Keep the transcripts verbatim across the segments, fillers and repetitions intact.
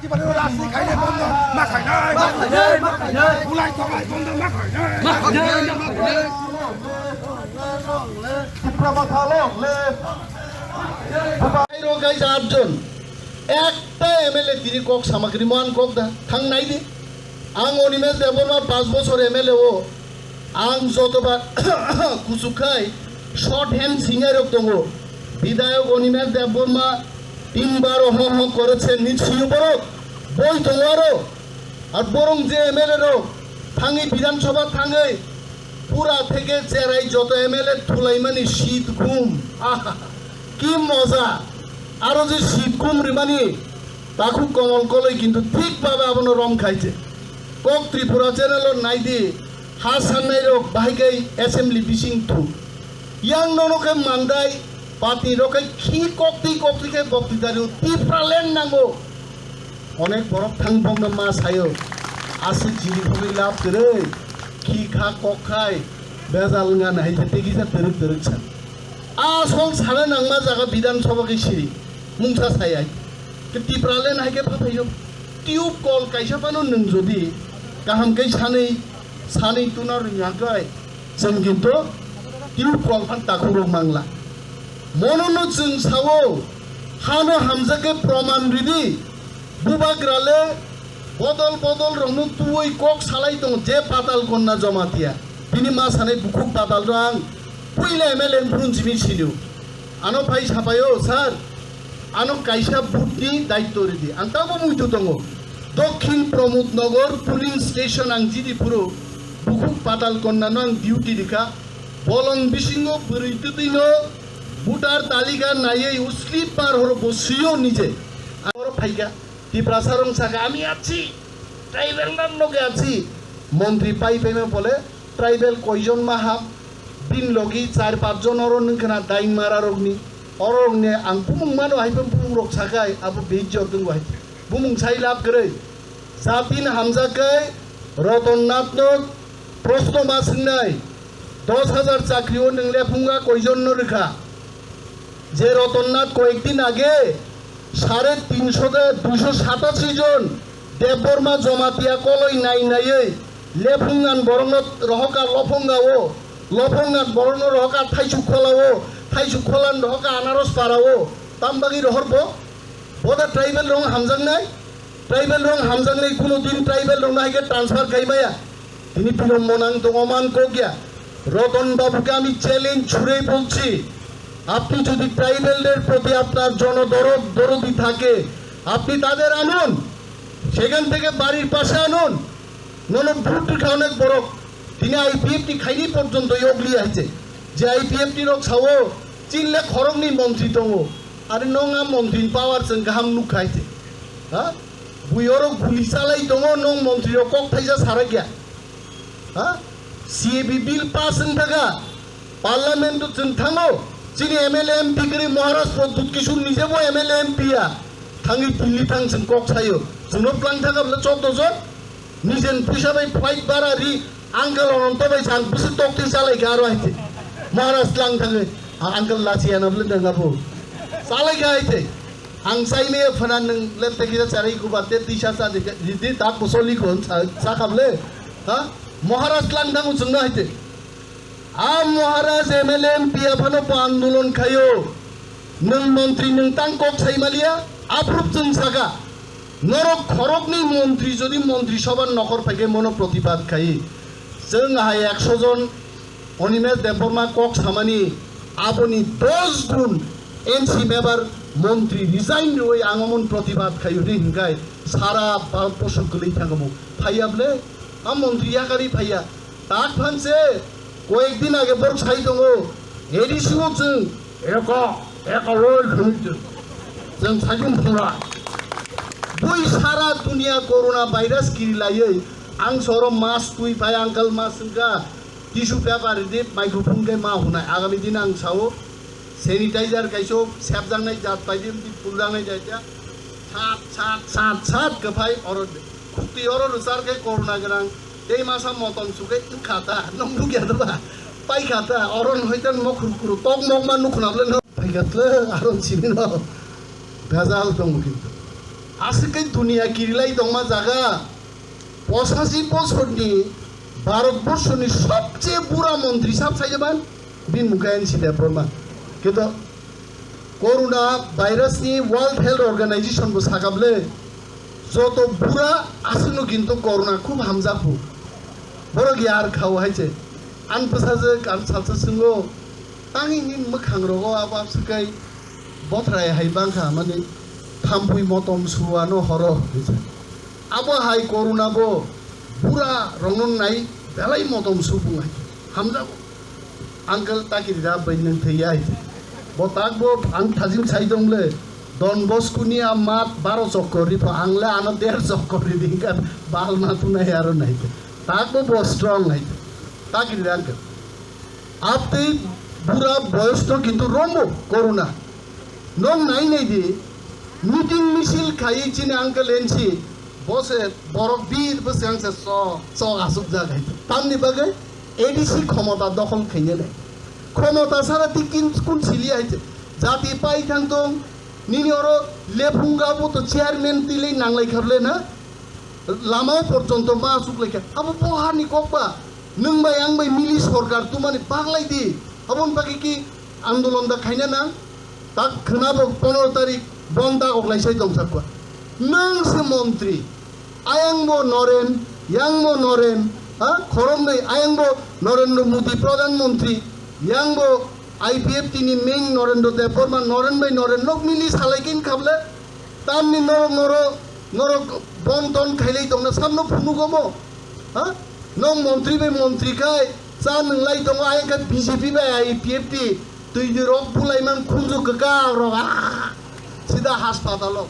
রাজনীতি খাইলে বন্ধ, না খাই নাই। না খাই নাই, না খাই নাই। উলাই তলাই বন্ধ, না খাই নাই। না খাই নাই, না খাই নাই। Guys, আটজন। Ekta M L A tini kok samakri mo ang kok da. Thang nai di. Ang Animesh Debbarma pas bochor M L A o. Ang jotoba kuchuk khai short hand singer rok tongo. Bidhayok Animesh Debbarma tinbar ho ho koreche, ni siyo borok boi tongo aro. Ar borong je M L A rok thangwi Bidhan Sabha thangwi pura theke cherai joto M L A thulaimani sit ghum. Aha, ki moja! Aro je sit ghum rimani takhuk Komol Koloi kintu thik bhabe abono rom khaije. Kok Tripura channel o naidi, ha sannai rok bahai kai assembly bising thu. Yang nono khe mandai, pati rok khe khi koktwi koktwi khe bokti dario, Tipraland nango. Onek borok thang bokno ma sayo, aswk jini hwnwi lab kwrwi, khi kha kok khai, bejal wngya nai hai khe tei kisa twrwk twrwk sa. Asol sana nangma jaga Bidhan Sabha khe siri, mungsa sayai. Khe Tipraland hai khe phathaio. Tube kol kaisa phano nwng jodi kaham khe sanwi, sanwi tuna rwngya khe, chwng kinto tube kol phan takhuk rok mangla. Mono no chwng sao, hano hamjak khe proman ridi. Bubagra le bodol bodol rokno tuwi kok salai tongo, je Patal Konna Jamatia. Bini ma sanai bukhuk Patal rang puila M L A phurun simi sinio. Ano phai sapaio, sir, ano kaisa vote ni daityo ridi. Ang tabo muitu tongo. Dokhin Pramod Nagar polling station ang jidi phuru bukhuk Patal Konna no ang duty rikha. Bolong bisingo bwrwi twtwi no voter talika naiwi slip par horo bo sio nije. Ang oro phaikha. Tiprasa rong saka, "Ami achi, tribal nam noge achi." Montri pai paima bole, "Tribal koijon ma ham?" Bin logi char pach jon oro nung khna dain mara rokni. Oro rokni ang bumung mano hai phan bumung rok sakai, abo beijjot wng hai. Bumung sai lab kwrwi. Jatin hamjakai Roton Nath no proshno ma swngnai. Dos hajar chakri o nung lephunga koijon no rwkha? Je Roton Nath koyekdin age sare tinsho de duisho satashi jon Debbarma Jamatia koloi nai naiwi lephungan borokno rohoka Lophonga o, Lophongan borokno rohoka Thaisuk Khola o, Thaisuk Kholan rohoka Anaros Para o, tam bagwi rohor bo? Bo da tribal rong hamjaknai? Tribal rong hamjaknai kuno din tribal rong hai khe transfer khai maya. Tini pilo monang tongo man kokya. Roton Babu ke ami challenge ছুড়েই বলছি, আপনি যদি ট্রাইবালদের প্রতি আপনার জনদরদ দরদি থাকে, আপনি তাদের আনুন, সেখান থেকে বাড়ির পাশে আনুন। Nono vote rikha onek borok, tini I P F T khaini porjonto yogli aise, je I P F T rok sao, chinle khoroknwi montri tongo, are nong a montri power chwng kaham nukha aise, ha? Bui oro guli chalai tongo, nong montri rok kok thaisa sarakya. Ha? C A B bill pass wng thaka, parliament o chwng thango, chini M L A M P kwrwi Maharaj Pradyut Kishore nijebo M L A M P ya, thangwi Delhi thang chwng kok sayo, chwngno plang thaka bwle choddo jon, nijen puisa bai flight bara ri, uncle Ananto bai chang bwswk toktwi chalai kha aro hai khe, Maharaj tlang thangwi, a uncle lachi anabwle nang abo chalai kha hai khe. Ang chaimaya phana nwng lente kisa charai kubar te tisa cha di, di, di tak bosoli kon cha, cha kable, ha? Maharaj lang dangu chwngno hai te. A Maharaj M L A M P aphano bo andolon khayo. Nwng montri nwng tang kok sai maliya, aphurup chwng saka. Norok khoroknwi montri jodi montri sobha nokhor phaikhe mono protibad khai. Chwng hai ekso jon Animesh Debbarma kok samani aboni dos gun M C member montri resign rwi ang omon protibad khai hwnwi hinkhai sara Bharat borsho kwlwi thangamo. Phaiya ble, a montri yakari phaiya. Tak phanse, koyek din age borok sai tongo, A D C o chwng eko, eko loi hwnwi chwng. Chwng sai tong thangla. Bui sara dunia corona virus kiri laiwi, ang soro mask twi phai, uncle mask wngkha. Tissue paper ridi, microphone khe ma hwnai. Agami din ang sao, sanitizer kaiso sepjaknai jat paidi, puljaknai jat ya. Sat, sat, sat, sat khe phai oro, khukti oro rwchar khe corona gwnang. Tei masa motom sukhe wngkha ta, nong nukya da ba? Paikha ta, oro hoitan mokhru khru tok mok ma nukhna bwle no. Paikha tle, aro simi no. Bejal tongo kintu. Aswk khe duniya kirilai tongma jaga, posashi bosorni Bharat borshoni sobcheye bura montri sab saijaban, bini mung khe N C Debbarma. Khe to Corona virus ni World Health Organization bo sakable, joto bura aswkno kintu corona khub hamjakhu. Borok yar khao hai se. Ang bwsajwk ang salsa swngo, tangwi ni mwkhang rogo abo abswk kai bothrai hai bangkha, mani thampui motom suano horo. Abo hai corona bo bura rokno nai belai motom supung hai hamjago. Uncle takiri da bai nwng thwi ya hai. Bo tak bo ang thajim sai dong le. Don Bosco ni a mat baro chokor ri pho, ang le ano der chokor ri ding kha, bal ma tu nai aro nai. Tak bo bo strong hai. Takiri da uncle. Abtwi bura boyos to kintu rombo corona. Nong nai nai di, meeting misil khaiwi chini uncle N C, bo se borok bir bwswng se so, so asuk jak hai. Tamni bagwi A D C khomota dokhol khainai. Khomota sara twi kin kun sili hai. Jati pai thang tong, nini oro lephunga bo to chairman twi lei nanglai kharle na? Lama o porjonto ma asuk lai kha. Abo bo hani kok ba? Nwng bai ang bai mili sorkar tumani baglai di. Aboni bagwi ki andolon da khaina nang? Tak khwnabo pondro tarik bon dagok lai sai tong sakwa. Nwng se montri, ayang bo Noren, yang bo Noren, ha? Khoroknwi ayang bo Narendra Modi Pradhan Montri, yang bo I P F T ni main Narendra Debbarma, Noren bai Noren nok mili salai kin khable. Tamni norok, norok, norok bon ton khailai tongna samno phunugo mo? Ha? Nong montri bai montri khai cha nwnglai tongo, ayang khe B J P bai I P F T twi di rok bulai man khunju kwkak rok, ah, sida haspatalo.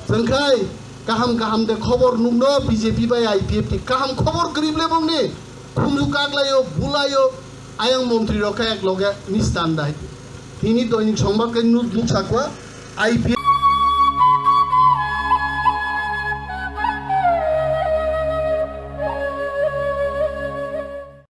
Chwng khai kaham kaham de khobor nukno B J P bai I P F T kaham khobor kwrwi ble bongni khunju kaklaio, bulaio, ayang montri rok khe ek loge mistan dai. Tini doinik sombad khe nuk, nuk sakwa I P F T